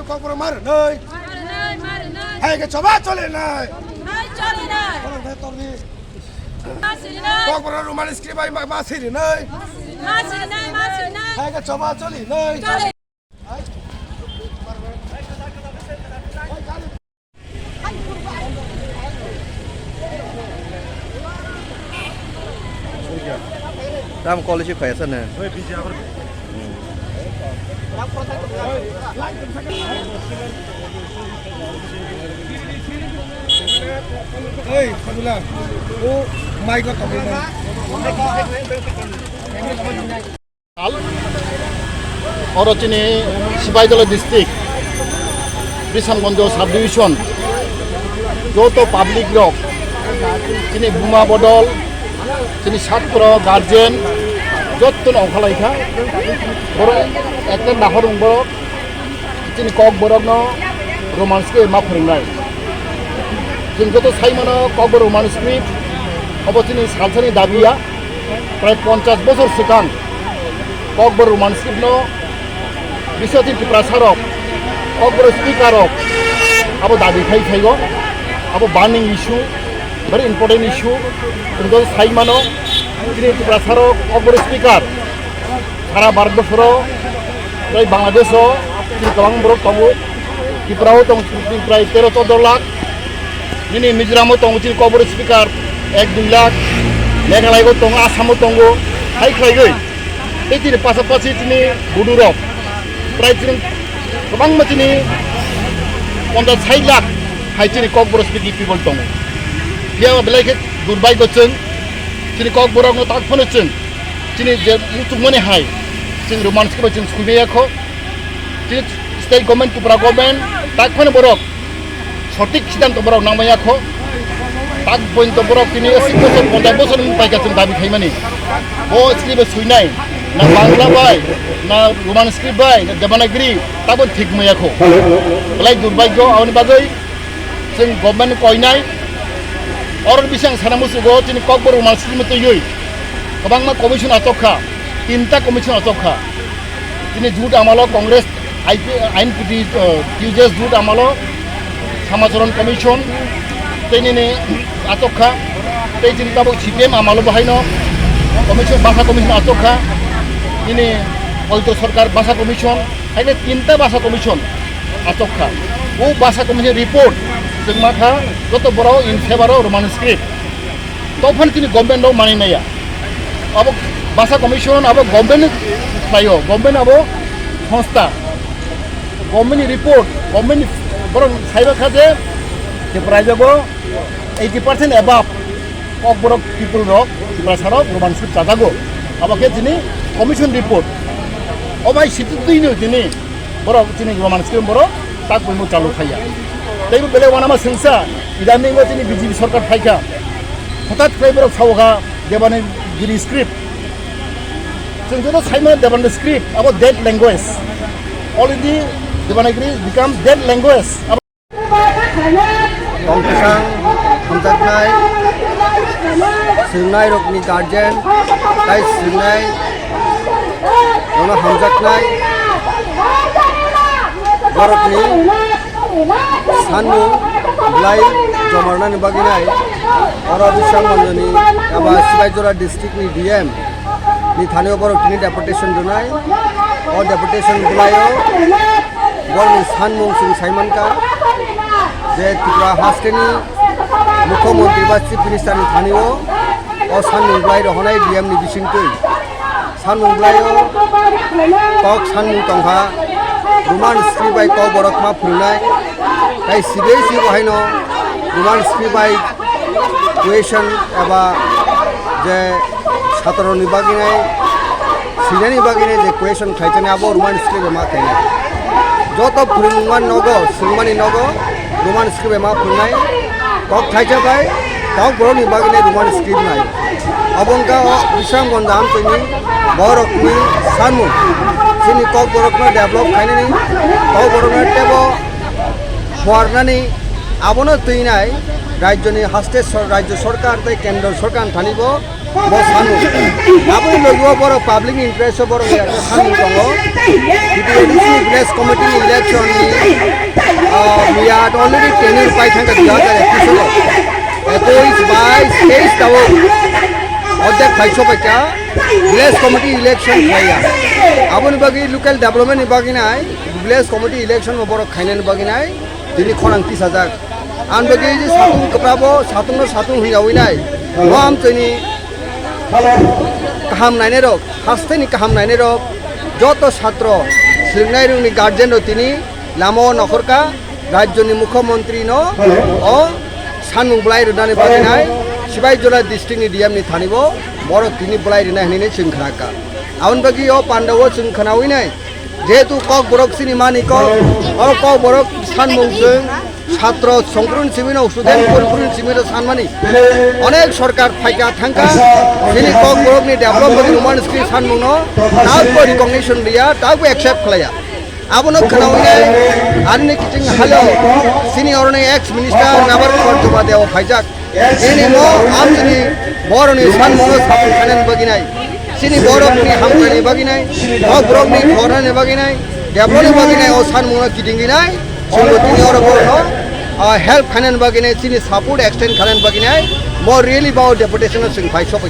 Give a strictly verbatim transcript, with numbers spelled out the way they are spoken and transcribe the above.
Kokborok mar nai. Hai ke choba chole nai. Kokborok Roman script bai ma siri nai. Hai ke choba chole nai. Tam college khaya sa ne. Oi, Fadula. O, mic o tongwi man. Oro chini Sipaijala district, Bishamganj sub division, joto public rok, chini buma bodol, chini satro, guardian, joto no ongkha lai kha. Borok ekta nahor rung borok, chini Kokborok no Roman script ma phwrwng nai. Chwng joto sai mano Kokborok Roman script, obo chini salsani dabi ya. Prai ponchas bosor swkang Kokborok Roman script no biswati Tiprasa rok Kokborok speaker rok abo dabi khai phaigo. Abo burning issue, very important issue. Chwng joto sai mano chini Tiprasa rok Kokborok speaker sara Bharat borsoro tei Bangladesh o chini kwbang borok tongo. Tripura o tong chini prai tero choddo lakh. Nini Mizoram o tongo chini Kokborok speaker ek dui lakh. Meghalaya o tongo, Assam o tongo. Hai khlaiwi tei chini pasapasi chini Bodo rok prai chini kwbangma chini ponchas sai lakh hai chini Kokborok speaking people tongo. Phiya belai khe durbhagyo chwng chini Kokborok no tak phano chwng chini je muchungmani hai chwng Roman script bai chwng sui maya kho. Chini state government, Tripura government tak phano borok sothik siddhanto borok nang maya kho. Tak pointo borok tini asik bosor, ponchas bosor ni paikha chwng dabi khaimani. Bo script bai suinai, na Bangla bai, na Roman script bai, na Devanagiri, tabo thik maya kho. Belai durbhagyo, aboni bagwi chwng government koinai. Oro bising sana musugo chini Kokborok Roman script twiwi kwbangma commission achok kha, tinta commission achok kha. Chini jut amalo Congress, I P, I N P T, uh, T U J S jut amalo Samacharan Commission tei nini achok kha, tei chini tabuk C P M amalo bahaino commission, basa commission achok kha, nini Poito Sarkar basa commission, haino tinta basa commission achok kha. O basa commission report chwng ma kha joto borok in favor of Roman script. Tophano chini government rok manwi maya. Abo basa commission, abo government ni khlaio, government abo songstha. Government ni report, government ni borok saiba kha je, je prai jago eighty percent above Kokborok people rok, Tiprasa rok, Roman script chajago. Abo khe chini commission report. O bai situ twi no chini borok chini Roman script borok tak buino chalu khaiya. Tei bo belai wanama sengsa, idaningo chini B J P sarkar phaikha. Hothat khlai borok sao kha Devanagiri script. Chwng joto sai mano Devanagiri script, abo dead language. Already Devanagiri become dead language. Tongthwsang hamjaknai, swrwngnairokni guardian, tai swrwngnai, bono hamjaknai, borokni sanmung belai jomarnani bagwinai, oro Biswang Manjani eba Sibaijora district ni D M ni thani o borok tini deputation rwnai, o deputation bwlaio. Borokni sanmung chwng sai mankha je Tripura hasteni Mukhyamantri ba Chief Minister ni thani o, o sanmung bwlai rohonai D M ni bisingtwi. Sanmung bwlaio kok sanmung tongkha, Roman script bai Kokborok ma phwrwngnai, tai C B S E bo haino Roman script bai question eba je satroni bagwinai, swinani bagwinai je question khlaijani abo Roman script bai ma khainai. Joto phwrwngmani nogo, swngmani nogo Roman script bai ma phwrwngnai. Kok thaisa bai Kokborokni bagwi nai Roman script nai. Abo wngkha o Bisramganj amchini borokni sanmung. Chini Kokborokno develop khainani, Kokborokno tebo phuarnani, abono twinai rajyoni haste sor-, rajyo sorkar tei kendro sorkar thanibo bo sanmung. Aboni logi o borok public interest o borok ya sanmung tongo. B T A D C village committee ni election ni, ah, we are already tenure pai thangkha dui hazar ekush o. Ekush, bais, teis tabuk. Ordek phai sopaikha. Village committee election khlaiya. Aboni bagwi local development ni bagwi nai village committee election bo borok khainani bagwi nai tini khorang tisajak. Ang bagwi je satung kwprabo, satungno satung hwnjawi nai. Bo amchini kaham nainai rok, hasteni kaham nainai rok, joto satro, swrwngnai rokni guardian rok tini lama o nokhorkha, rajyoni mukhyamantri no o sanmung bwlai rwnani bagwi nai, Sibaijala district ni D M ni thani bo borok tini bwlai rwnai hwnwi chwng khnakha. Aboni bagwi o panda o chwng khnawi nai, jehetu Kokborok chini mani kok, o Kokborok sanmung chwng satro songkurun simi no, student songkurun simi no sanmani onek sorkar phaikha thangkha, chini Kokborok ni development ni Roman script sanmung no tabuk recognition liya, tabuk accept khlaiya. Abono khnawi nai, ani kiching halo, chini oroni ex minister Mevar Kumar Jamatia o phaijak. Chini mo amchini boroni sanmungno sapung khainani bagwi nai. Chini borokni hamkhaini bagwi nai. Kokborokni khornani bagwi nai. Developni bagwi nai o sanmungno kidingwi nai. Chwngbo tini oro borokno, ah, help khainani bagwi nai. Chini support extend khainani bagwi nai. Mo rally ba o deputation o chwng phai sokoi.